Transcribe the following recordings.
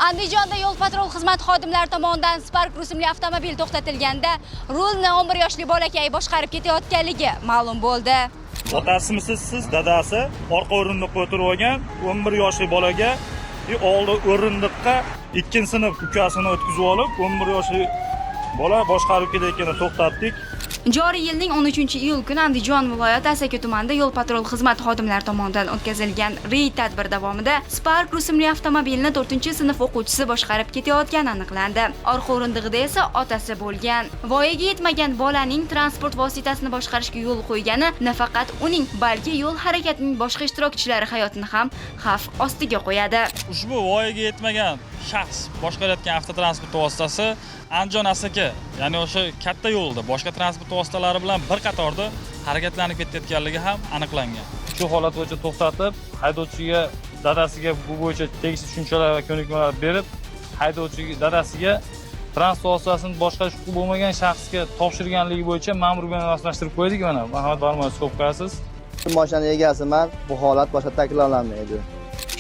Andijonda yo'l patrul xizmati xodimlari tomonidan Spark rusumli avtomobil to'xtatilganda rulni 11 yoshli bolakay boshqarib ketayotganligi ma'lum bo'ldi. Otasimisiz siz, dadasi orqa o'rindiqqa o'tirib olgan 11 yoshli bolaga oldi o'rindiqqa ikkinchi sinf ukasini o'tkazib olib, 11 yoshli bola boshqarib kelayotganda to'xtatdik. Joriy yilning 13-iyul kuni Andijon viloyati Asaka tumanida yo'l patrul xizmati xodimlari tomonidan o'tkazilgan reyd tadbir davomida Spark rusumli avtomobilni 4-sinf o'quvchisi boshqarib ketayotgani aniqlandi. Orqa o'rindig'ida esa otasi bo'lgan. Voyaga yetmagan bolaning transport vositasini boshqarishga yo'l qo'ygani nafaqat uning, balki yo'l harakatining boshqa ishtirokchilari hayotini ham xavf ostiga qo'yadi. Ushbu voyaga yetmagan shaxs boshqarayotgan avtotransport vositasi Andijon Asaka, ya'ni o'sha katta yo'lda boshqa transport vositalari bilan bir qatorda harakatlanib ketayotganligi ham aniqlangan. Shu holat bo'yicha to'xtatib, haydovchiga, dadasiga bu bo'yicha tegishli tushunchalar va ko'nikmalar berib, haydovchiga, dadasiga transport vositasini boshqarish huquqi bo'lmagan shaxsga topshirganligi bo'yicha ma'mur bilan rasmiylashtirib qo'ydik. Mana, marhamat, barmoq qo'yib qo'yasiz. Mashinani egasiman, bu holat boshqa takrorlanmaydi.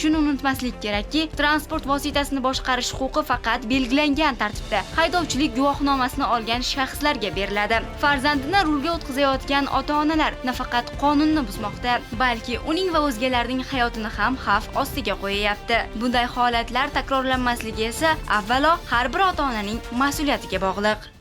Shuni unutmaslik kerakki, transport vositasini boshqarish huquqi faqat belgilangan tartibda haydovchilik guvohnomasini olgan shaxslarga beriladi. Farzandini rulga o'tkazayotgan ota-onalar nafaqat qonunni buzmoqda, balki uning va o'zgalarning hayotini ham xavf ostiga qo'yayapti. Bunday holatlar takrorlanmasligi esa avvalo har bir ota-onaning mas'uliyatiga bog'liq.